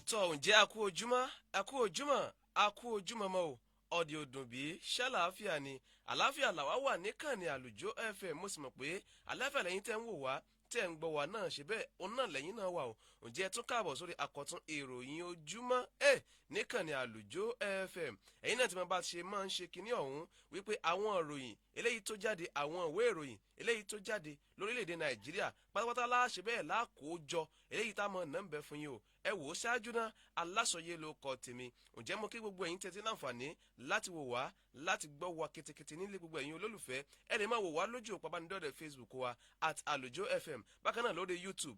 Tọ́ ǹjẹ́ a kú ojúmọ́, a kú ojúmọ́, a kú ojúmọ́ mọ́ o. Ọdẹ òdùn bí ṣàlàáfíà ni àlàáfíà làwa wà níkànnì Àlùjọ FM. Mo sì mọ̀ pé àlàáfíà lẹ́yìn tẹ́ ń wò wá, tẹ́ ń gbọ́ wá náà ṣe bẹ́ẹ̀, òun náà lẹ́yìn náà wà o. Ǹjẹ́ ẹ tún káàbọ̀ sórí àkọ́tún ìròyìn ojúmọ́ ẹ̀ níkànnì Àlùjọ FM. Ẹ̀yin náà ti máa bá ṣe máa ń ṣe kinní ọ̀hún wípé àwọn ìròyìn eléyìí tó jáde, àwọn ìwé ìròyìn eléyìí tó jáde lórílẹ̀‐èdè Nàìjíríà pátápátá láṣẹ bẹ́ẹ̀ lákòójọ eléyìí tá a mọ̀ náà ń bẹ fún yín o. Ẹ wò ó ṣáájú náà, Aláṣọyé ló kọ tèmi. Ǹjẹ́ mo kí gbogbo ẹ̀yin tẹ́tí láǹfààní láti wò wá, láti gbọ́ wa ketekete nílé. Gbogbo ẹ̀yin olólùfẹ́, ẹ lè máa wò wá lójú òpó abánidọ́rẹ̀ẹ́ Facebook wa @AlujoFM, bákan náà lórí YouTube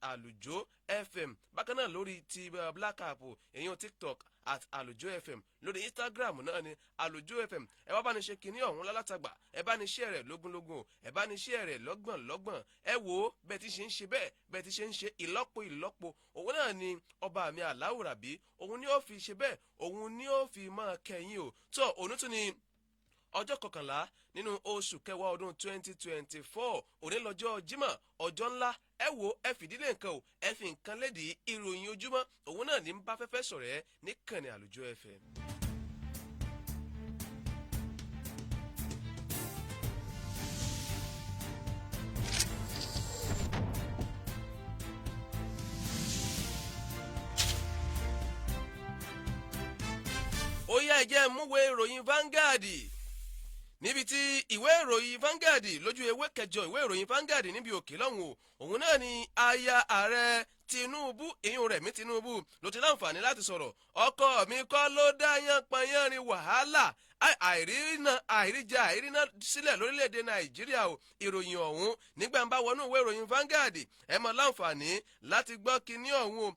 @AlujoFM, bákan náà lórí ti Black App èyàn TikTok @AlujoFM, lórí Instagram náà ni Àlùjọ FM. Ẹ wá bá ní ṣe kinní ọ̀hún lálátàgbà, ẹ bá ní ṣe rẹ̀ lógúnlógún o, ẹ bá ní ṣe rẹ̀ lọ́gbọ̀n lọ́gbọ̀n. Ẹ wò ó bẹ́ẹ̀ ti ṣe ń ṣe bẹ́ẹ̀, bẹ́ẹ̀ ti ṣe ń ṣe ìlọ́po ìlọ́po, òun náà ni ọba mi Àláwùrábí, òun ni ó fi ṣe bẹ́ẹ̀, òun ni ó fi máa kẹ́yìn o. Tó òun tún ni ọjọ́ 11 nínú oṣù kẹwàá ọdún 2024, òní lọ́jọ́ Jímọ̀, ọjọ́ ńlá. Ẹ wo, ẹ fìdílé nǹkan o, ẹ fi nǹkan lédìí. Ìròyìn ojúmọ́ òun náà ní bá fẹ́fẹ́ sọ̀rọ̀ ẹ níkànnì Àlùjọ FM. Ó yá, ẹ jẹ́ múwé ìròyìn Vanguard, níbi tí ìwé ìròyìn Vanguard lójú ewé kẹjọ ìwé ìròyìn Vanguard níbi òkè lọ́hùn o, òun náà ni aya ààrẹ Tinubu, ìyún Rẹ̀mí Tinubu, ló ti láǹfààní láti sọ̀rọ̀. Ọkọ mi kọ́ ló dá yánpọnyánrin wàhálà àìríná, àìríjẹ, àìríná sílẹ̀ lórílẹ̀‐èdè Nàìjíríà o. Ìròyìn ọ̀hún nígbà ń bá wọnú ìwé ìròyìn Vanguard, ẹ mọ láǹfààní láti gbọ́ kinní ọ̀hún o.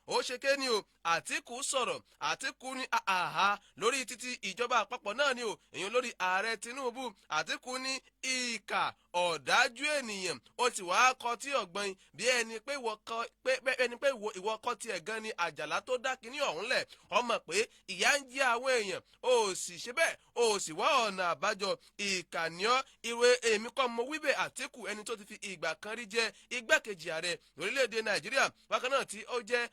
Ó ṣe ké ni o. Àtìkù sọ̀rọ̀. Àtìkù ní àhá lórí títí ìjọba àpapọ̀ náà ni o, èèyàn lórí ààrẹ Tinubu. Àtìkù ní ìkà ọ̀dájú ènìyàn, ó ti wàá kọ tí ọ̀gbọ́n bí ẹni pé ìwọ kọ́ tiẹ̀ gan ni àjàlá tó dá kinní ọ̀hún lẹ̀. Ọmọ pé ìyà ń jẹ àwọn èèyàn, ó sì ṣe bẹ́ẹ̀, ó sì wá ọ̀nà àbájọ. Ìkànnìọ́ ìwé èmi kọ́ mo wíbẹ̀. Àtìkù, ẹni tó ti fi ìgbà kan rí jẹ́ igbákejì ààrẹ lórílẹ̀‐èdè Nàìjíríà, bákan náà tí ó jẹ́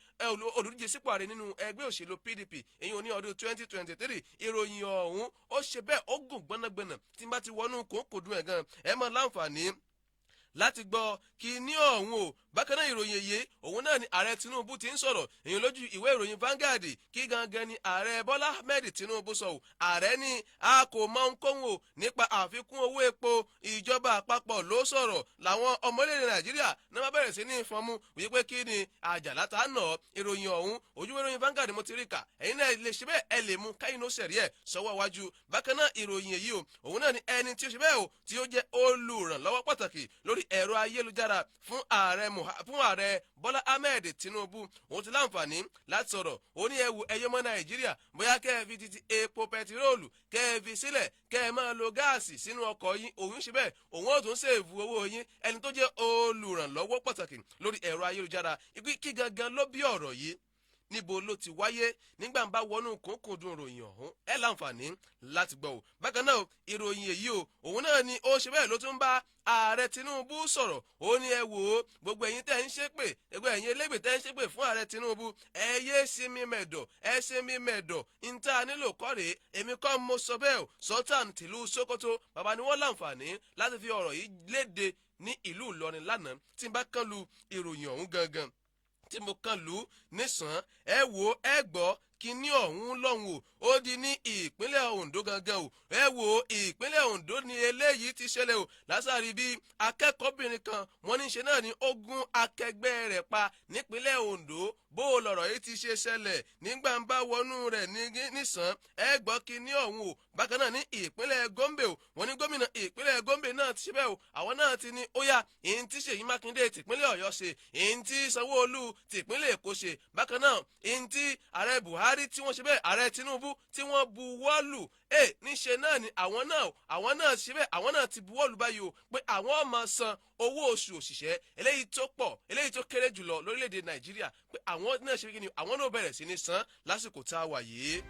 olùdíje sípò ààrẹ nínú ẹgbẹ́ òṣèlú PDP, èyí ní ọdún 2023. Ìròyìn ọ̀hún ó ṣe bẹ́ẹ̀, ó gùn gbọ́nàgbọ́nà. Tí n bá ti wọnú kòókòdùn ẹ̀ gan, ẹ mọ̀ láǹfààní láti gbọ́ kí ní ọ̀hún o. Bákan náà, ìròyìn èyí òun náà ni ààrẹ Tinubu ti ń sọ̀rọ̀, èyí lójú ìwé ìròyìn Vanguard. Kí gangan ni ààrẹ Bọ́lá Ahmed Tinubu sọ o? Ààrẹ ní a kò mọ ohunkóhun o nípa àfikún owó epo, ìjọba àpapọ̀ ló sọ̀rọ̀. Làwọn ọmọlẹ́rìn Nàìjíríà náà bá bẹ̀rẹ̀ sí ní ìfọnmú wípé kí ni àjàlá ta nà. Ìròyìn ọ̀hún, ojú ìwé ìròyìn Vanguard mo ti rí kà. Ẹ̀yin náà lè ṣe bẹ́ẹ̀, ẹ lè mú káyìn ó sẹ̀rí ẹ̀ sọ́wọ́ iwájú. Bákan náà, ìròyìn èyí o, òun náà ni ẹni tí ó ṣe bẹ́ẹ̀ o, tí ó jẹ́ olùrànlọ́wọ́ pàtàkì lórí ẹ̀rọ ayélujára fún ààrẹ Bọ́lá Ahmed Tinubu, òun ti láǹfààní láti sọ̀rọ̀. Ó ní ẹ̀wù ẹ̀yọ́mọ Nàìjíríà, bóyá kẹ́ ẹ fi títí epo pẹtiróòlù kẹ́ ẹ fi sílẹ̀, kẹ́ ẹ máa lo gáàsì sínú ọkọ̀ yín, òun ṣe bẹ́ẹ̀, òun ó tún save owó yín. Ẹni tó jẹ́ olùrànlọ́wọ́ pàtàkì lórí ẹ̀rọ ayélujára, kí gangan ló bí ọ̀rọ̀ yìí? Níbo ló ti wáyé? Nígbà ń bá wọnú kúnkúndùn ìròyìn ọ̀hún, ẹ láǹfààní láti gbọ́ o. Bákan náà, ìròyìn èyí o, òun náà ni ó ṣe bẹ́ẹ̀ ló tún bá ààrẹ Tinubu sọ̀rọ̀. Ó ní ẹ wò ó, gbogbo ẹ̀yin tẹ́ ń ṣépè, gbogbo ẹ̀yin elégbè tẹ́ ń ṣépè fún ààrẹ Tinubu, ẹ yé sinmi mẹ̀dọ̀, ẹ sinmi mẹ̀dọ̀, níta nílò kọ́ rèé. Èmi kọ́ mo sọ bẹ́ẹ̀ o. Sultan tìlú Sokoto, bàbá ni wọ́n láǹfààní láti fi ọ̀rọ̀ yìí léde ní ìlú Ìlọrin lánàá. Tí n bá kán lu ìròyìn ọ̀hún gangan tí mo kàn lù ú nísàn, ẹ wò, ẹ gbọ́ kíní ọ̀hún lọ́hùn o. Ó di ní ìpínlẹ̀ Ondo gangan o. Ẹ wo, ìpínlẹ̀ Ondo ni eléyìí ti ṣẹlẹ̀ o, lásàrí bí akẹ́kọ̀ọ́bìnrin kan wọ́n ní ṣe náà ni ó gún akẹgbẹ́ rẹ̀ pa nípínlẹ̀ Ondo. Bó o lọ̀rọ̀ yìí ti ṣe ṣẹlẹ̀, nígbà ń bá wọnú rẹ̀ nísàn, ẹ gbọ́ kíní ọ̀hún o. Bákan náà, ní ìpínlẹ̀ Gombe o, wọ́n ní gómìnà ìpínlẹ̀ Gombe náà ti ṣe bẹ́ẹ̀ o, àwọn náà ti ní ó yá, ìyẹn tí Ṣèyí Mákindé tìpínlẹ̀ Ọ̀yọ́ ṣe, ìyẹn tí Sanwó-Olú tìpínlẹ̀ Èkó ṣe, bákan náà ìyẹn tí ààrẹ Buhari tí wọ́n ṣe bẹ́ẹ̀, ààrẹ Tinubu tí wọ́n buwọ́ lù ẹ níṣe náà ni àwọn náà ṣe bẹ́ẹ̀, àwọn náà ti buwọ́ lù báyìí o, pé àwọn máa san owó oṣù òṣìṣẹ́ eléyìí tó pọ̀, eléyìí tó kéré jùlọ lórílẹ̀‐èdè Nàìjíríà, pé àwọn náà ṣe kí ni, àwọn náà bẹ̀rẹ̀ sí ní san lásìkò tá a wà yìí.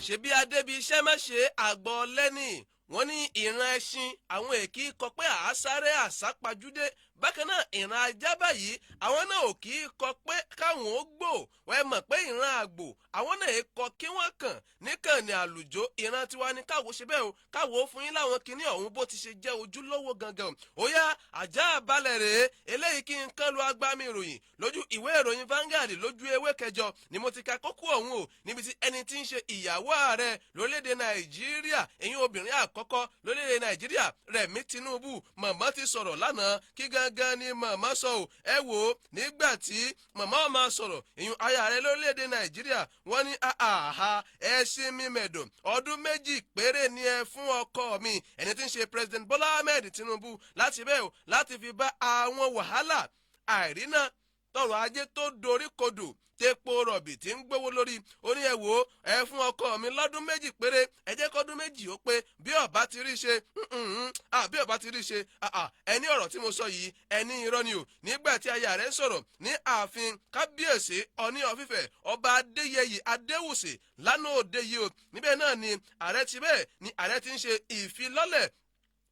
Ṣebí adébi iṣẹ́ má ṣe àgbọ̀ lẹ́nì. Wọ́n ní ìran ẹṣin àwọn èkì kọ pé àásáré àsápajúdé. Bákan náà, ìran ajá báyìí, àwọn náà ò kì í kọ pé káwọn ó gbò. Wọ́n mọ̀ pé ìran àgbò, àwọn náà kọ kí wọ́n kàn níkànnì àlùjọ. Ìran tiwa ni káwo ṣe bẹ́ẹ̀ o, káwo fún yín láwọn kinní ọ̀hún bó ti ṣe jẹ́ ojúlówó gangan. Ó yá, ajá balẹ̀ rèé. Eléyìí kí n kán lu agbami ìròyìn lójú ìwé ìròyìn Vanguard, lójú ewé kẹjọ ni mo ti ka kókó ọ̀hún o, níbi tí ẹni tí ń ṣe ìyàwó ààrẹ lórílẹ̀‐èdè Nàìjíríà, èyí obìnrin àkọ́kọ́ lórílẹ̀‐èdè Nàìjíríà, Rẹ̀mí Tinubu, màmá ti sọ̀rọ̀ lánàá. Kí gangan ni màmá sọ o? Ẹ wò ó, nígbà tí màmá máa sọ̀rọ̀, ìyún aya ààrẹ lórílẹ̀‐èdè Nàìjíríà, wọ́n ní àhà ẹṣin mi mẹ̀dọ̀, ọdún 2 péré ni ẹ fún ọkọ mi, ẹni tí ń ṣe President Bola Ahmed Tinubu, láti bẹ́ẹ̀ o, láti fi bá àwọn wàhálà àìríná, tọrọ ajé tó dorí kodò, tepo rọ̀bì tí ń gbówó lórí. Ó ní ẹ wò ó, ẹ fún ọkọ mi lọ́dún 2 péré, ẹ jẹ́ kọ́dún 2 ó pé. Bí ọba ti rí ṣe, bí ọba ti rí ṣe, ẹni ọ̀rọ̀ tí mo sọ yìí, ẹni irọ́ ni o. Nígbà tí aya rẹ̀ ń sọ̀rọ̀ ní ààfin kábíyèsí Ọọ̀ni of Ifẹ̀, Ọba Adéyẹyè Adéwùsì, lánàá òde yìí o, níbẹ̀ náà ni ààrẹ ti bẹ́ẹ̀ ni ààrẹ ti ń ṣe ìfilọ́lẹ̀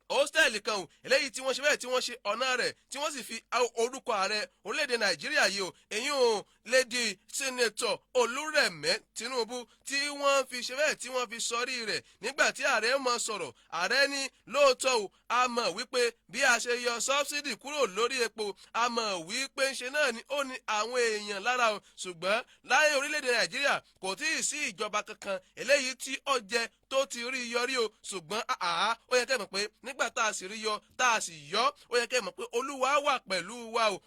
hostel kan o, eléyìí tí wọ́n ṣe bẹ́ẹ̀, tí wọ́n ṣe ọ̀nà rẹ̀, tí wọ́n sì fi orúkọ ààrẹ orílẹ̀-èdè Nàìjíríà yìí o, èyí ò Lady Senator Olúrẹ̀mí Tinubu, tí wọ́n fi ṣe bẹ́ẹ̀, tí wọ́n fi sọrí rẹ̀. Nígbà tí ààrẹ mọ̀ sọ̀rọ̀, ààrẹ ní lóòótọ́ o, a mọ̀ wípé bí a ṣe yọ subsidy kúrò lórí epo, a mọ̀ wípé ń ṣe náà ni ó ní àwọn èèyàn lára o, ṣùgbọ́n láyé orílẹ̀-èdè Nàìjíríà kò tí ì sí ìjọba kankan eléyìí tí ó jẹ tó ti rí yọrí o. Ṣùgbọ́n àá, ó yẹ kẹ́ mọ̀ pé nígbà tá a sì rí yọ, tá a sì yọ, ó yẹ kẹ́ mọ̀ pé Olúwa wà pẹ̀lú wa o,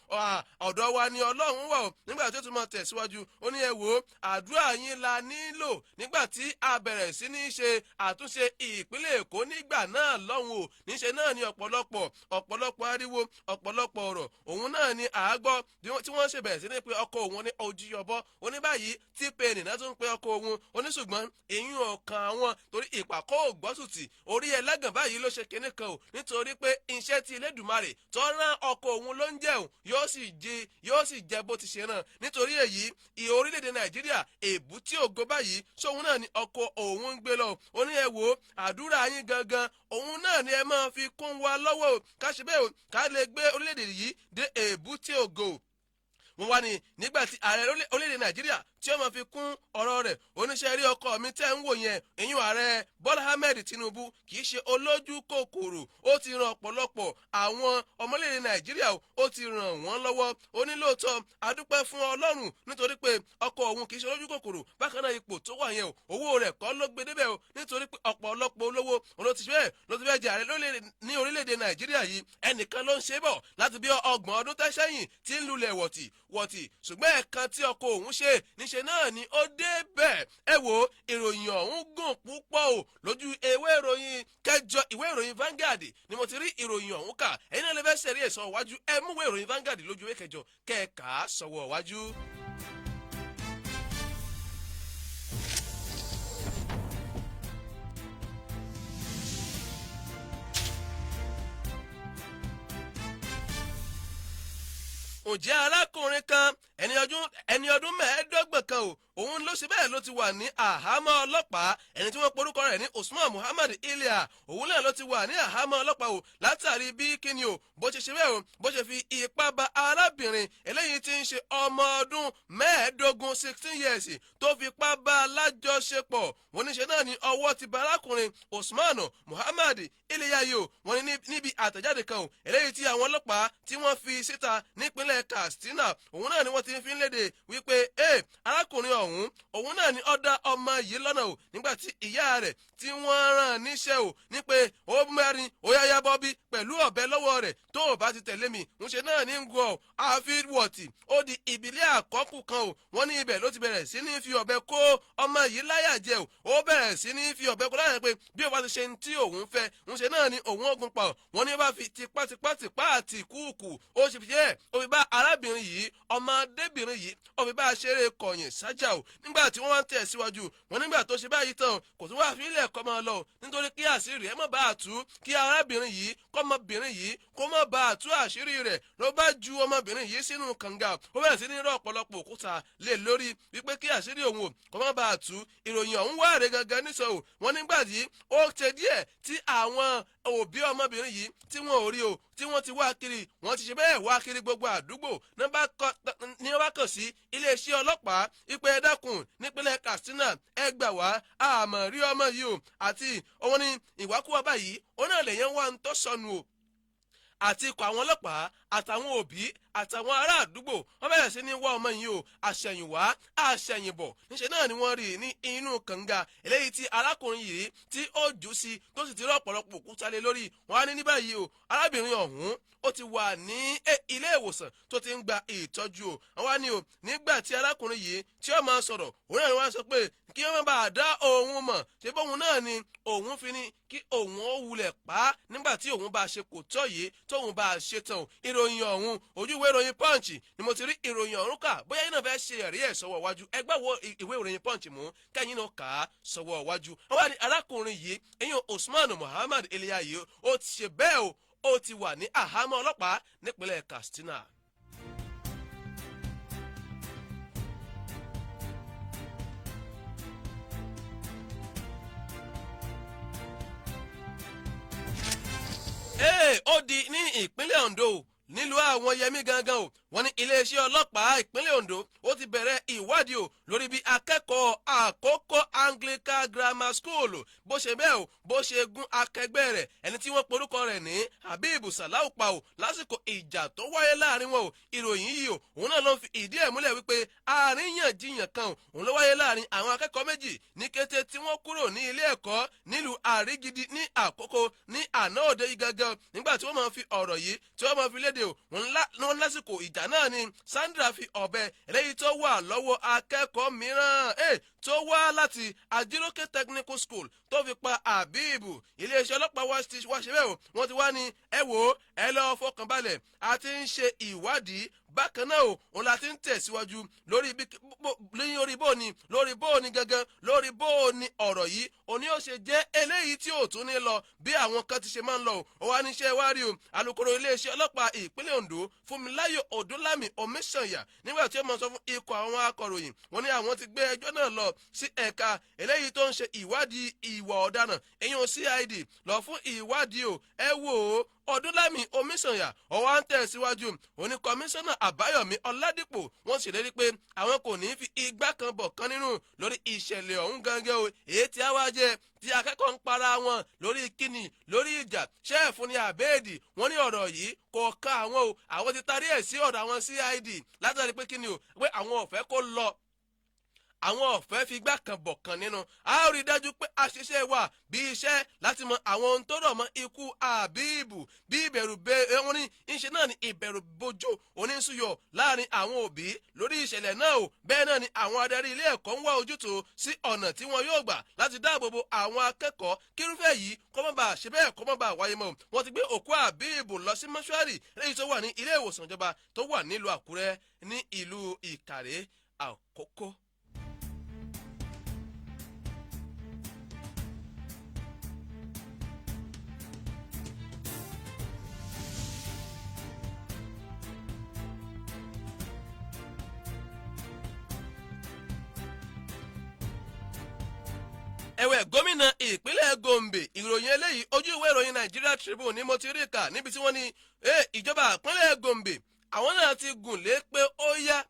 ọ̀dọ̀ wa ni Ọlọ́run wà o. Nígbà tó tún máa tẹ̀síwájú, ó ní ẹ wò ó, àdúrà yín la nílò. Nígbà tí a bẹ̀rẹ̀ sí ní ṣe àtúnṣe ìpínlẹ̀ Èkó nígbà náà lọ́hùn o, níṣe náà ni ọ̀pọ̀lọpọ̀ ariwo, ọ̀pọ̀lọpọ̀ ọ̀rọ̀ òun náà ni àágbọ́ tí wọ́n ṣe bẹ̀rẹ̀ sí ní pé ọkọ òun ní ojúyọbọ oníbàyí tí pé nìyẹn tún pé ọkọ òun oníṣùgbọ́n ìyún ọ̀kan àwọn torí ìpàkọ́ ògbọ́sùtì orí ẹlẹ́gàn báyìí ló ṣe kinní kan o, nítorí pé iṣẹ́ tí Elédùmarè tó rán ọkọ òun ló ń jẹun, yóò sì jẹ bó ti ṣe rán. Nítorí èyí, ìhò orílẹ̀-èdè Nàìjíríà èbúté ògo báyìí sóhun náà ni ọkọ òun ń gbé lọ. Ó ní ẹ wò ó, àdúrà yín gangan òun náà ni ẹ máa fi kún wa lọ́wọ́ o, ká ṣe bẹ́ẹ̀ o, ká lè gbé orílẹ̀-èdè yìí dé èbúté ògo. Wọ́n wá ní nígbà tí ààrẹ orílẹ̀-èdè Nàìjíríà tí ó máa fi kún ọ̀rọ̀ rẹ̀, oníṣẹ́ rí ọkọ mi tẹ́ ń wò yẹn, ìyún ààrẹ Bọ́lá Ahmed Tinubu, kì í ṣe olójú kòkòrò. Ó ti ran ọ̀pọ̀lọpọ̀ àwọn ọmọlẹ́rẹ̀ Nàìjíríà, ó ti ràn wọ́n lọ́wọ́. Ó ní lóòótọ́, adúpẹ́ fún Ọlọ́run nítorí pé ọkọ òun kì í ṣe olójú kòkòrò. Bákan náà, ipò tó wà yẹn o, owó rẹ̀ kọ́ ló gbé débẹ̀ o, nítorí pé ọ̀pọ̀lọpọ̀ olówó ló ti fẹ́ ló ti fẹ́ jẹ ààrẹ ní orílẹ̀-èdè Nàìjíríà yìí. Ẹnìkan ló ń ṣe bọ̀ láti bí 30 ọdún tẹ́sẹ̀yìn tí ń lulẹ̀ wọ̀tì wọ̀tì, ṣùgbọ́n ẹ̀kan tí ọkọ òun ṣe níṣe náà ni ó dé bẹ́ẹ̀. Ẹ wo, ìròyìn ọ̀hún gùn púpọ̀ o. Lójú ewé ìròyìn kẹjọ ìwé ìròyìn Vanguard ni mo ti rí ìròyìn ọ̀hún kà. Ẹ̀yin náà lè fẹ́ ṣẹ̀rí ẹ̀sọ́ wájú, ẹ mú ìwé ìròyìn Vanguard lójú ewé kẹjọ kẹ̀ka sọ̀wọ́ wájú. Ǹjẹ́ arákùnrin kan, ẹni ọdún 25 kan o, òun ló ṣe bẹ́ẹ̀ ló ti wà ní àhámọ́ ọlọ́pàá. Ẹni tí wọ́n porúkọ rẹ̀ ní Usman Muhammad Iliya, òun náà ló ti wà ní àhámọ́ ọlọ́pàá o, látàrí bí kíni o, bó ṣe ṣe bẹ́ẹ̀ o, bó ṣe fi ipá bá arábìnrin eléyìí tí ń ṣe ọmọ ọdún 15, 16 years, tó fipá bá a lájọṣepọ̀. Wọ́n ní ṣe náà ní ọwọ́ ti bá arákùnrin Usman Muhammad Iliya yìí o. Wọ́n ní níbi àtẹ̀jáde kan o, eléyìí tí àwọn ọlọ́pàá tí wọ́n fi síta nípínlẹ̀ Katsina, òun náà ni wọ́n ti fi ń léde wípé ee, arákùnrin ọ̀hún, òun náà ni ó dá ọmọ yìí lọ́nà o, nígbà tí ìyá rẹ̀ tí wọ́n rán níṣẹ́ o ní pé ó mẹ́rin ó yáyá bọ́bí pẹ̀lú ọ̀bẹ lọ́wọ́ rẹ̀, tó o bá ti tẹ̀lé mi, ń ṣe náà ní ń gọ àfi wọ̀tì ó di ìbílẹ̀ àkọ́kù kan o. Wọ́n ní ibẹ̀ ló ti bẹ̀rẹ̀ sí ní fi ọ̀bẹ kó ọmọ yìí láyà jẹ o. Ó bẹ̀rẹ̀ sí ní fi ọ̀bẹ kó láyà pé bí ó bá ti ṣe ń tí òun fẹ́, ń ṣe náà ni òun ogun pa. Wọ́n ní ó bá fi tipátipá tìpá àti ìkúùkù, ó ṣe fi jẹ́ ó fi bá arábìnrin yìí, ọmọdébìnrin yìí, ó fi bá a ṣeré kọ̀yìn sájà o. O nígbà tí wọ́n wá ń tẹ̀ síwájú wọn, nígbà tó ṣe báyìí tán, kò tún wá fílẹ̀ kọ́ máa lọ, nítorí kí àṣírí ẹ̀ má bàa tú, kí arábìnrin yìí, kọ́mọbìnrin yìí, kó má bàa tú àṣírí rẹ̀, ló bá ju ọmọbìnrin yìí sínú kànga. Ó bẹ̀rẹ̀ sí ní rọ ọ̀pọ̀lọpọ̀ òkúta lé lórí wípé kí àṣírí òun ò kó má bàa tú. Ìròyìn ọ̀hún wà rẹ̀ gangan níṣọ́ o. Wọ́n nígbà tí ó ṣe díẹ̀ tí àwọn òbí ọmọbìnrin yìí tí wọn ò rí o, tí wọ́n ti wá kiri, wọ́n ti ṣe bẹ́ẹ̀ wá kiri gbogbo àdúgbò, ní wọ́n bá kàn sí iléeṣẹ́ ọlọ́pàá ìpè, "Ẹ dákun, nípínlẹ̀ Katsina, ẹ gbà wá, àmọ́ rí ọmọ yìí o." Àti òun ni ìwákúwà báyìí, òun náà lèyẹn wá ń tọ́ sọnù o. Àti ikọ̀ àwọn ọlọ́pàá àtàwọn òbí àtàwọn ará àdúgbò, wọ́n bẹ̀rẹ̀ sí ní wá ọmọ yìí o. Àṣẹ̀yìnwá àṣẹ̀yìnbọ̀, níṣẹ́ náà ni wọ́n rí i ní inú kànga eléyìí tí arákùnrin yìí tí ó jù sí, tó sì ti rí ọ̀pọ̀lọpọ̀ òkúta lé lórí. Wọ́n á ní ní báyìí o, arábìnrin ọ̀hún ó ti wà ní ilé ìwòsàn tó ti ń gba ìtọ́jú o. Wọ́n á ní o, nígbà tí arákùnrin yìí tí ó máa sọ̀rọ̀, òun náà ni wọ́n á sọ pé kí wọ́n má bàa dá òun mọ̀, ṣé bóun náà ni òun fi ní kí òun ó wulẹ̀ pa á nígbà tí òun bá ṣe kò tọ́ yìí, tóun bá ṣe tán. Ìròyìn ọ̀hún, ojú ìwé ìròyìn Punch ni mo ti rí ìròyìn ọ̀hún kà. Bóyá yín náà fẹ́ ṣe ẹ̀rí ẹ̀ sọ́wọ́ iwájú, ẹgbẹ́ wo ìwé ìròyìn Punch mú kẹ́yìn náà kà á sọ́wọ́ iwájú. Wọ́n wá ní arákùnrin yìí, eyín Usman Muhammad Eliya yìí, ó ti ṣe bẹ́ẹ̀ o, ó ti wà ní àhámọ́ ọlọ́pàá nípínlẹ̀ Katsina. Ee, ó di ní ìpínlẹ̀ Ondo, nílùú àwọn Yẹmí gangan o. Wọ́n ní iléeṣẹ́ ọlọ́pàá ìpínlẹ̀ Ondo ó ti bẹ̀rẹ̀ ìwádìí o lórí bí akẹ́kọ̀ọ́ Àkókò Anglican Grammar School bó ṣe bẹ́ẹ̀ o, bó ṣe gún akẹgbẹ́ rẹ̀, ẹni tí wọ́n porúkọ rẹ̀ ní Habib Salau pa o, lásìkò ìjà tó wáyé láàrin wọn o. Ìròyìn yìí o, òun náà ló ń fi ìdí ẹ̀ múlẹ̀ wípé àríyànjiyàn kan òun ló wáyé láàrin àwọn akẹ́kọ̀ọ́ méjì ní kété tí wọ́n kúrò ní ilé ẹ̀kọ́ nílùú Àrígidi ní Àkókò ní àná òde yìí gangan. Nígbà tí wọ́n máa fi ọ̀rọ̀ yìí tí wọ́n máa fi léde o, wọ́n lásìkò ìjà náà ni Sandra fi ọ̀bẹ eléyìí tó wà lọ́wọ́ akẹ́kọ̀ọ́ mìíràn tó wá láti Ajiroke Technical School tó fi pa Abibu. Iléeṣẹ́ ọlọ́pàá wá ṣe bẹ́ẹ̀ o, wọ́n ti wá ní, "Ẹ wò ó, ẹ lọ́ọ́ fọkànbalẹ̀, a ti ń ṣe ìwádìí." Bákan náà o, òun la ti ń tẹ̀síwájú lórí bó ni gangan, lórí bó ni ọ̀rọ̀ yìí òní ó ṣe jẹ́ eléyìí tí ò tún ní lọ bí àwọn kan ti ṣe máa ń lọ o. Ó wá níṣẹ́ wá rí o. Alukoro iléeṣẹ́ ọlọ́pàá ìpínlẹ̀ Ondo, Fúnmiláyọ̀ Ọdúnlámì Omiṣànyà, nígbà tí ó máa sọ fún ikọ̀ àwọn akọ̀ròyìn, wọ́n ní àwọn ti gbé ẹjọ́ náà lọ sí ẹ̀ka eléyìí tó ń ṣe ìwádìí ìwà ọ̀daràn, èyàn CID, lọ fún ìwádìí o. Ẹ wò ó, Ọdúnlámì Omiṣànyà ọwọ́ à ń tẹ̀síwájú. Òní kọmíṣánná Àbáyọ̀mí Ọládìpọ̀, wọ́n ṣèlérí pé àwọn kò ní fi igbá kan bọ̀ kan nínú lórí ìṣẹ̀lẹ̀ ọ̀hún gangan o. Èyí tí a wá jẹ́ tí akẹ́kọ̀ọ́ ń para wọn lórí kíni, lórí ìjà ṣẹ́ẹ̀fù ní àbẹ́ẹ̀dì, wọ́n ní ọ̀rọ̀ yìí kò ká àwọn o. Àwọn ti tarí ẹ̀ sí ọ̀dọ̀ àwọn CID látàrí pé kíni o, pé àwọn ò fẹ́ kó lọ, àwọn ọ̀fẹ́ fi gbá kan bọ̀ kan nínú. A rí i dájú pé àṣìṣe wà bí iṣẹ́ láti mọ àwọn ohun tó rọ̀ mọ́ ikú Àbíbù. Bí ìbẹ̀rù bẹ wọ́n ní ìṣe náà ní ìbẹ̀rù bojo oníṣúyọ láàrin àwọn òbí lórí ìṣẹ̀lẹ̀ náà o. Bẹ́ẹ̀ náà ni àwọn adarí ilé ẹ̀kọ́ ń wá ojútùú sí ọ̀nà tí wọn yóò gbà láti dáàbò bo àwọn akẹ́kọ̀ọ́, kírúfẹ́ yìí kó má bàa ṣe bẹ́ẹ̀, kó má bàa wáyé mọ́. Wọ́n ti gbé òkú Àbíbù lọ sí mọ́ṣúárì lẹ́yìn tó wà ní ilé ìwòsàn ìjọba tó wà nílùú Àkúrẹ́ ní ìlú Ìkàrẹ́ Àkókò. Ẹ̀wẹ̀, gómìnà ìpínlẹ̀ Gombe, ìròyìn eléyìí, ojú ìwé ìròyìn Nigeria Tribune ni mo ti rí kà, níbi tí wọ́n ní ìjọba ìpínlẹ̀ Gombe, àwọn náà ti gùn lé pé ó yá,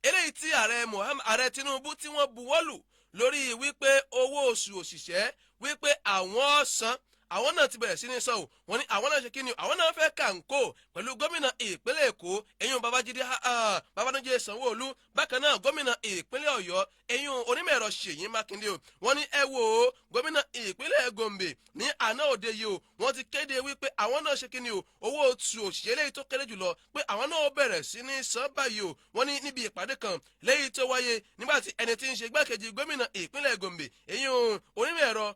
eléyìí tí ààrẹ Muhammad, ààrẹ Tinubu tí wọ́n buwọ́lù lórí wípé owó oṣù òṣìṣẹ́ wípé àwọn san, àwọn náà ti bẹ̀rẹ̀ sí ní san o. Wọ́n ní àwọn náà ṣe kí ni, àwọn náà fẹ́ kàǹkó pẹ̀lú gómìnà ìpínlẹ̀ Èkó, eyín Babájídé Babájídé Sanwó-Olú, bákan náà gómìnà ìpínlẹ̀ Ọ̀yọ́, eyín onímọ̀-ẹ̀rọ Ṣèyí Mákindé o. Wọ́n ní ẹ wò ó, gómìnà ìpínlẹ̀ Gombe ní àná òde yìí o, wọ́n ti kéde wípé àwọn náà ṣe kí ni o, owó oṣù òṣìṣẹ́ léyìí tó kéré jùlọ, pé àwọn náà bẹ̀rẹ̀ sí ní san báyìí o. Wọ́n ní níbi ìpàdé kan léyìí tó wáyé nígbà tí ẹni tí ń ṣe igbákejì gómìnà ìpínlẹ̀ Gombe, eyín onímọ̀-ẹ̀rọ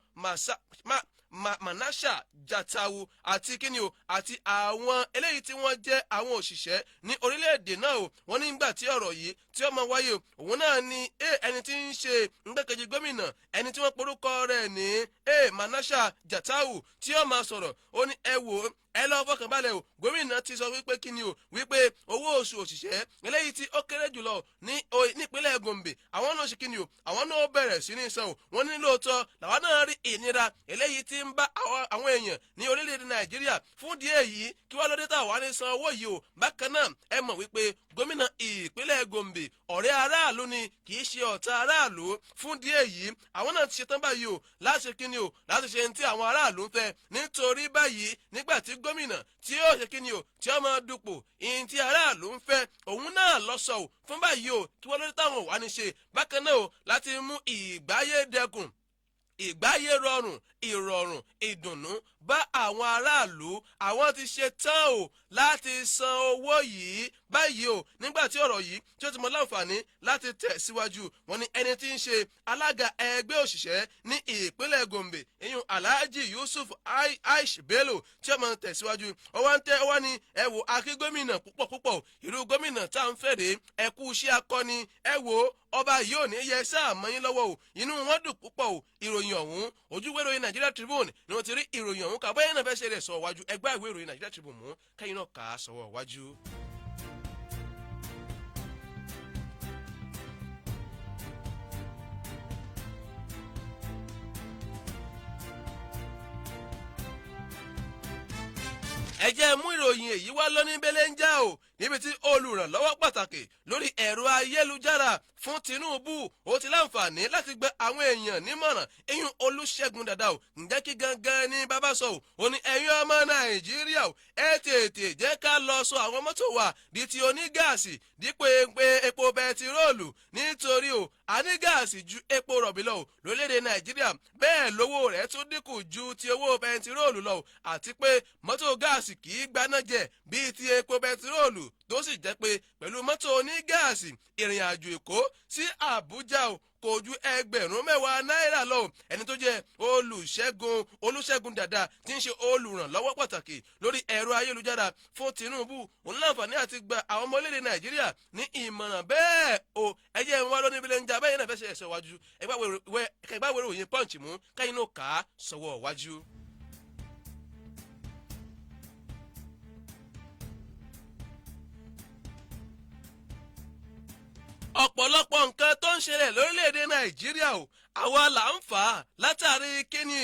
Manasha Jatawu, àti kíni o, àti àwọn eléyìí tí wọ́n jẹ́ àwọn òṣìṣẹ́ ní orílẹ̀-èdè náà o. Wọ́n ní nígbà tí ọ̀rọ̀ yìí tí ó máa wáyé, òun náà ni ẹni tí ń ṣe igbákejì gómìnà, ẹni tí wọ́n porúkọ rẹ̀ ní Manasha Jatau, tí ó máa sọ̀rọ̀. Ó ní ẹ wò ó, ẹ lọ fọkàn balẹ̀ o, gómìnà ti sọ wípé kí ni o, wípé owó oṣù òṣìṣẹ́ eléyìí tí ó kéré jùlọ ní nípínlẹ̀ Gombe, àwọn náà ṣe kí ni o, àwọn náà bẹ̀rẹ̀ sí ní san o. Wọ́n ní lóòótọ́ làwọn náà rí ìnira eléyìí tí ń bá àwọn èèyàn ní orílẹ̀-èdè Nàìjíríà. Fún díẹ̀ yìí, kí wọ́n lóde táwa ní san owó yìí o. Bákan náà, ẹ mọ̀ wípé gómìnà ìpínlẹ̀ Gombe, ọ̀rẹ́ aráàlú ni, kì í ṣe ọ̀tá aráàlú. Fún díẹ̀ yìí, àwọn náà ti ṣetán báyìí o láti ṣe kíni o, láti ṣe ní tí àwọn aráàlú ń fẹ́. Nítorí báyìí, nígbà tí gómìnà tí ó ṣe kíni o, tí ó máa dupò, ìyìn tí aráàlú ń fẹ́ òun náà lọ sọ o fún báyìí o, kí wọ́n lórí táwọn wà ní ṣe. Bákan náà o, láti mú ìgbáyé dẹkùn, ìgbáyé rọrùn, ìrọ̀rùn, ìdùnnú bá àwọn aráàlú, àwọn ti ṣe tán o láti san owó yìí báyìí o. Nígbà tí ọ̀rọ̀ yìí tí ó ti mọ láǹfààní láti tẹ̀ síwájú, wọn ni ẹni tí ń ṣe alága ẹgbẹ́ òṣìṣẹ́ ní ìpínlẹ̀ Gombe, ìyún Alhaji Yusuf Aish Bello, tí ó máa tẹ̀síwájú, ọwọ́ ń tẹ́ ọwọ́ ni ẹ wò, akí gómìnà púpọ̀ púpọ̀, irú gómìnà tá à ń fẹ́ rèé, ẹ kú iṣẹ́ akọni, ẹ wò ọba yìí ò ní yẹ sáà mọ́ yín lọ́wọ́ o. Inú wọn dùn púpọ̀ o. Ìròyìn ọ̀hún, ojúwé ìròyìn Nigeria Tribune ni wọ́n ti rí ìròyìn ọ̀hún kà. Bóyá náà fẹ́ ṣe rẹ̀ sọ wájú, ẹgbẹ́ ìwé ìròyìn Nigeria Tribune mú kẹ́yìn náà kà á sọ̀wọ́ wájú. Ẹ jẹ́ mú ìròyìn èyí wá lóní bẹ́lẹ́ ń já o, níbi tí olùrànlọ́wọ́ pàtàkì lórí ẹ̀rọ ayélujára fún Tinubu ó ti láǹfààní láti gba àwọn èèyàn nímọ̀ràn, eyín Olúṣẹ́gun Dàda o. Ǹjẹ́ kí gangan ni bàbá sọ o? Ó ní ẹ̀yin ọmọ Nàìjíríà o, ẹ tètè jẹ́ ká lọ sọ àwọn mọ́tò wa di ti onígáàsì dípò epo bẹtiróòlù, nítorí o a ní gáàsì ju epo rọ̀bì lọ o lórílẹ̀‐èdè Nàìjíríà, bẹ́ẹ̀ lówó rẹ̀ tún dínkù ju ti owó bẹntiróòlù lọ o, àti pé mọ́tò gáàsì kì í gbaná jẹ bíi ti epo bẹntiróòlù, tó sì jẹ́ pé pẹ̀lú mọ́tò onígáàsì, ìrìn àjò Èkó sí Àbújá o kò ju 10,000 náírà lọ. Ẹni tó jẹ́ Olúṣẹ́gun Dàda, tí ń ṣe olùrànlọ́wọ́ pàtàkì lórí ẹ̀rọ ayélujára fún Tinubu, òun láǹfààní àti gba àwọn ọmọ orílẹ̀-èdè Nàìjíríà ní ìmọ̀ràn bẹ́ẹ̀ o. Ẹjẹ́ ń wá lóní ibi lẹ́njà bẹ́ẹ̀ náà fẹ́ ṣe ẹ̀sọ́ wájú, ẹgbẹ́ ìròyìn Punch mú kẹ́yìn náà kà á sọ́wọ́ wájú. Ọ̀pọ̀lọpọ̀ nǹkan tó ń ṣẹlẹ̀ lórílẹ̀‐èdè Nàìjíríà o, àwa là ń fà á. Látàrí kíni?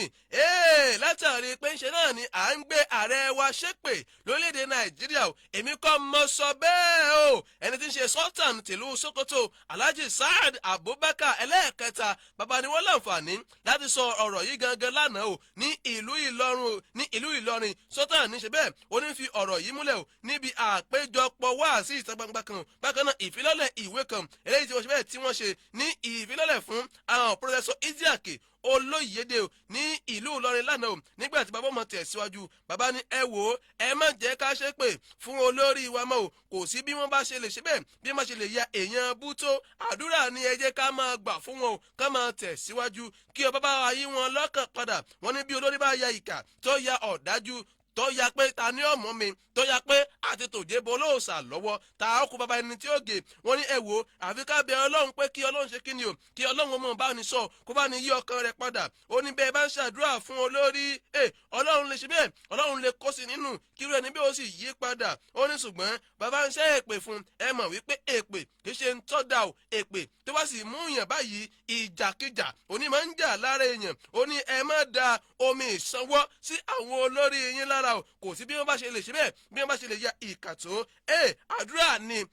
Látàrí pé ńṣe náà ni à ń gbé ààrẹ wa ṣépè lórílẹ̀‐èdè Nàìjíríà o. Èmi kọ́ mọ sọ bẹ́ẹ̀ o. Ẹni tí ń ṣe Sultan tìlú Sokoto, Alhaji Saad Abubakar ẹlẹ́ẹ̀kẹta, bàbá ni wọ́n láǹfààní láti sọ ọ̀rọ̀ yìí gangan lánàá o ní ìlú Ìlọrin. Ní ìlú Ìlọrin, Sultan ní ṣe bẹ́ẹ̀, ó ní fi ọ̀rọ̀ yìí múlẹ̀ o níbi àpéjọpọ̀ wáàsí ìta gbangba kan, bákan náà ìfilọ́lẹ̀ ìwé kan eléyìí tí wọ́n ṣe bẹ́ẹ̀, tí wọ́n ṣe ní ìfilọ́lẹ̀ fún àwọn Professor Isiaq Olóyèdè ní ìlú Ìlọrin lánàá o. Nígbà tí bàbá ọmọ tẹ̀síwájú, bàbá ní ẹ wò ó, ẹ má jẹ́ ká ṣe pé fún olórí wa mọ́ o. Kò sí bí wọ́n bá ṣe lè ṣe bẹ́ẹ̀, bí wọ́n bá ṣe lè ya èèyàn bú tó, àdúrà ni ẹ jẹ́ ká máa gbà fún wọn o, ká máa tẹ̀síwájú kí ọba bá wa yí wọn lọ́kàn padà. Wọ́n ní bí olórí bá ya ìkà, tó ya ọ̀dájú, tó ya pé ta ní ọmọ mi, tó ya pé àti tòjé bo olóòṣà lọ́wọ́ ta ọkọ̀ bàbá ẹni tí ó gé, wọ́n ní ẹ wò ó, àfi ká bẹ Ọlọ́run pé kí Ọlọ́run ṣe kíni o, kí Ọlọ́run ọmọ bá ní sọ, kó bá ní yí ọkàn rẹ̀ padà. Ó ní bẹ́ẹ̀ bá ń ṣàdúrà fún olórí, ẹ Ọlọ́run lè ṣe bẹ́ẹ̀, Ọlọ́run lè kó sí nínú kí irú ẹni bí ó sì yí padà. Ó ní ṣùgbọ́n bàbá ń ṣe èpè fún, ẹ mọ̀ wípé èpè kì í ṣe ń tọ́ da o. Èpè tó bá sì mú yàn báyìí, ìjàkíjà òní máa ń jà lára èèyàn. Ó ní ẹ má da omi ìsanwó sí àwọn olórí yín lára o. Kò sí bí wọ́n bá ṣe lè ṣe bẹ́ẹ̀, bí wọ́n bá ṣe lè ya ìkà tó, ẹ àdúrà ni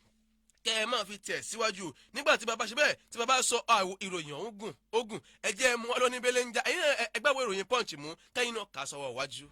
kẹ́ ẹ máa fi tẹ̀ síwájú. Nígbà tí bàbá ṣe bẹ́ẹ̀, tí bàbá sọ àwọn ìròyìn ọ̀hún gùn ogun, ẹ jẹ́ mú ọlọ́ní bẹ́lẹ̀ ń já ẹ̀yin náà, ẹgbẹ́ wo ìròyìn Punch mú kẹ́yìn náà kà sọ́wọ́ wájú.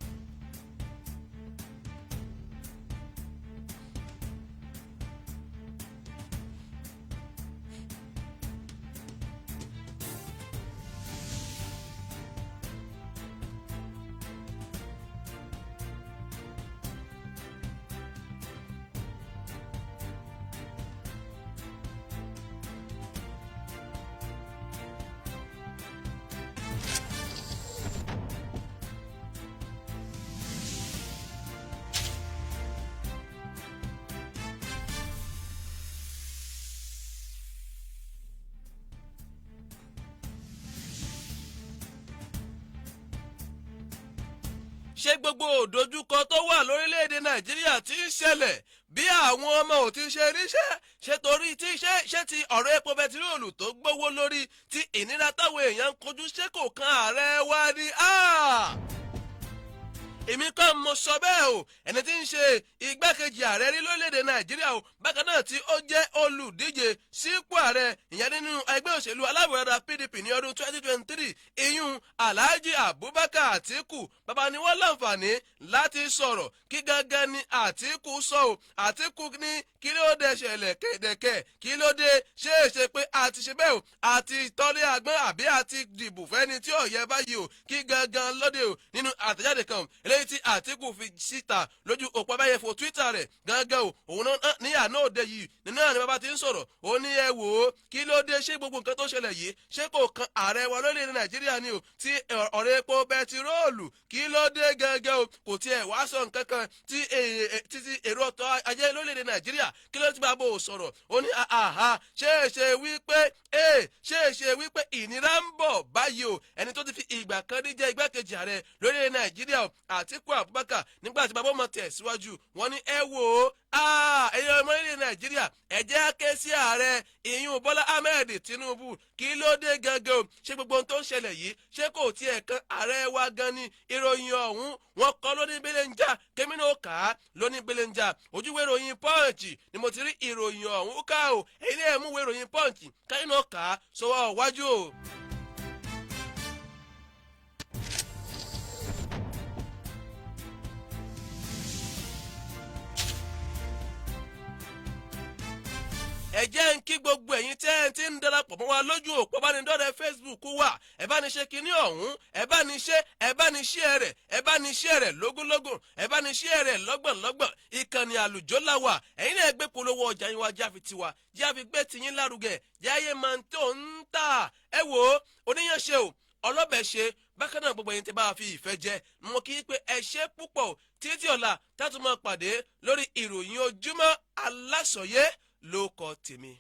Ṣé gbogbo òdojúkọ tó wà lórílẹ̀‐èdè Nàìjíríà ti ń ṣẹlẹ̀, bí àwọn ọmọ ò ti ṣe ríṣẹ́, ṣe torí tí ṣe ti ọ̀rọ̀ epo bẹtiróòlù tó gbówó lórí, tí ìnira táwọn èèyàn ń kojú, ṣé kò kan ààrẹ wa ni? Èmi kọ́ mo sọ bẹ́ẹ̀ o. Ẹni tí ń ṣe igbákejì ààrẹ rí lórílẹ̀‐èdè Nàìjíríà o, bákan náà tí ó jẹ́ olùdíje sípò ààrẹ, ìyẹn nínú ẹgbẹ́ òṣèlú alábùradà PDP ní ọdún 2023, ìyún Alhaji Abubakar Atiku, bàbá ni wọ́n láǹfààní láti sọ̀rọ̀. Kí gangan ni Atiku sọ o? Atiku ní kí ló dé ṣẹlẹ̀ kẹ̀dẹ̀kẹ̀? Kí ló dé? Ṣé é ṣe pé a ti ṣe bẹ́ẹ̀ o, àti tọ́lé agbọ́n, àbí àti dìbò fẹ́ni tí ò yẹ báyìí o? Kí gangan lóde o? Nínú àtẹ̀jáde kan eléyìí tí Àtíkù fi síta lójú òpó abẹ́yẹfò Twitter rẹ̀ gangan o, òun náà ní àná òde yìí nínú àná bàbá ti ń sọ̀rọ̀. Ó ní ẹ wò ó, kí ló dé? Ṣé gbogbo nǹkan tó ṣẹlẹ̀ yìí, ṣé kò kan ààrẹ wa lórílẹ̀ Nàìjíríà ni o? Tí ọ̀rọ̀ epo bẹtiróòlù, kí ló dé gangan o? Kò tiẹ̀ wá sọ nǹkan kan tí títí èrò ọ̀tọ̀ ajé lórílẹ̀ Nàìjíríà. Kí ló ti bá bò sọ̀rọ̀? Ó ní àhà, ṣé é ṣe wípé ṣé é ṣe wípé ìnira ń bọ̀ báyìí o? Ẹni tó ti fi ìgbà kan rí jẹ́ igbákejì ààrẹ lórílẹ̀ Nàìjíríà o, Àtíkù Abubakar, nígbà tí bàbá ọmọ tẹ̀ síwájú, wọ́n ní ẹ wò ó, ẹ̀yin ọmọ orílẹ̀ Nàìjíríà, ẹ jẹ́ á ké sí ààrẹ, ìyún Bọ́lá Ahmed Tinubu. Kí ló dé gangan o? Ṣé gbogbo ohun tó ń ṣẹlẹ̀ yìí, ṣé kò tiẹ̀ kan ààrẹ wa gan ni? Ìròyìn ọ̀hún, wọn kọ́ lóní belenja, kémínà ó kà á lóní belenja. Ojúwe ìròyìn Punch ni mo ti rí ìròyìn ọ̀hún ká o. Èyí ni ẹ̀ mú ìwé ìròyìn Punch káyínà kà á sọwọ́ wájú o. Ẹ jẹ́ ń kí gbogbo ẹ̀yin tẹ́ ẹ ti ń darapọ̀ mọ́ wa lójú òpó abánidọ́rẹ̀ẹ́ Facebook wa. Ẹ bá ní ṣe kinní ọ̀hún, ẹ bá ní ṣe, ẹ bá ní ṣe rẹ̀, ẹ bá ní ṣe rẹ̀ lógúnlógún, ẹ bá ní ṣe rẹ̀ lọ́gbọ̀nlọ́gbọ̀n. Ìkànnì àlùjọ la wà. Ẹ̀yin náà gbé polówó ọjà yín wá, jáfi tiwa, jáfi gbé tiyín lárugẹ, jáyé máa ń tó ń tà. Ẹ wò ó, oníyànṣe o, ọlọ́bẹ̀ ṣe bákan náà. Gbogbo ẹ̀yin tẹ́ bá fi ìfẹ́ jẹ, mo kí pé ẹ ṣe púpọ̀. Títí ọ̀la tá tún máa pàdé lórí ìròyìn ojúmọ́ alásọ̀yé, ló kọ tèmi.